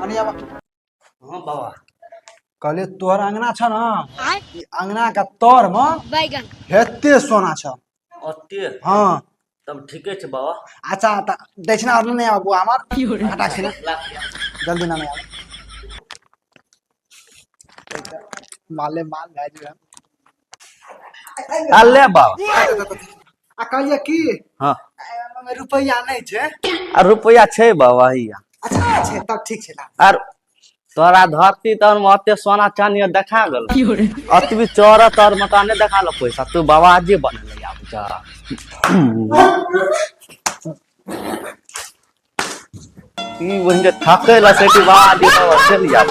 ओने आबा। हाँ बाबा। कहलिए तोहर अंगना छ न, ई अंगना के तर में बैगन हेते सोना छ। ओते? हाँ। तब ठीके छै बाबा। अच्छा त दक्षिणा और नहीं आबू हमर हटा छै ना, जल्दी ना नहीं आबू। माले माल भए जेबै। अले बाबा। आ कहलिए की? हाँ। एहिमे रुपैआ नहि छै। आ रुपैआ छै बाबा हिया। अच्छा छै तब ठीक छै ना। आर तोरा धरती तर में ओते सोना चांदी आर देखा गेल, अतबी चौर तर में तोरा नहि देखा पैसा, तू बाबाजी बनले आब जा। ई बहिन के थके ला सेठी बाबाजी बाबा चलि आब।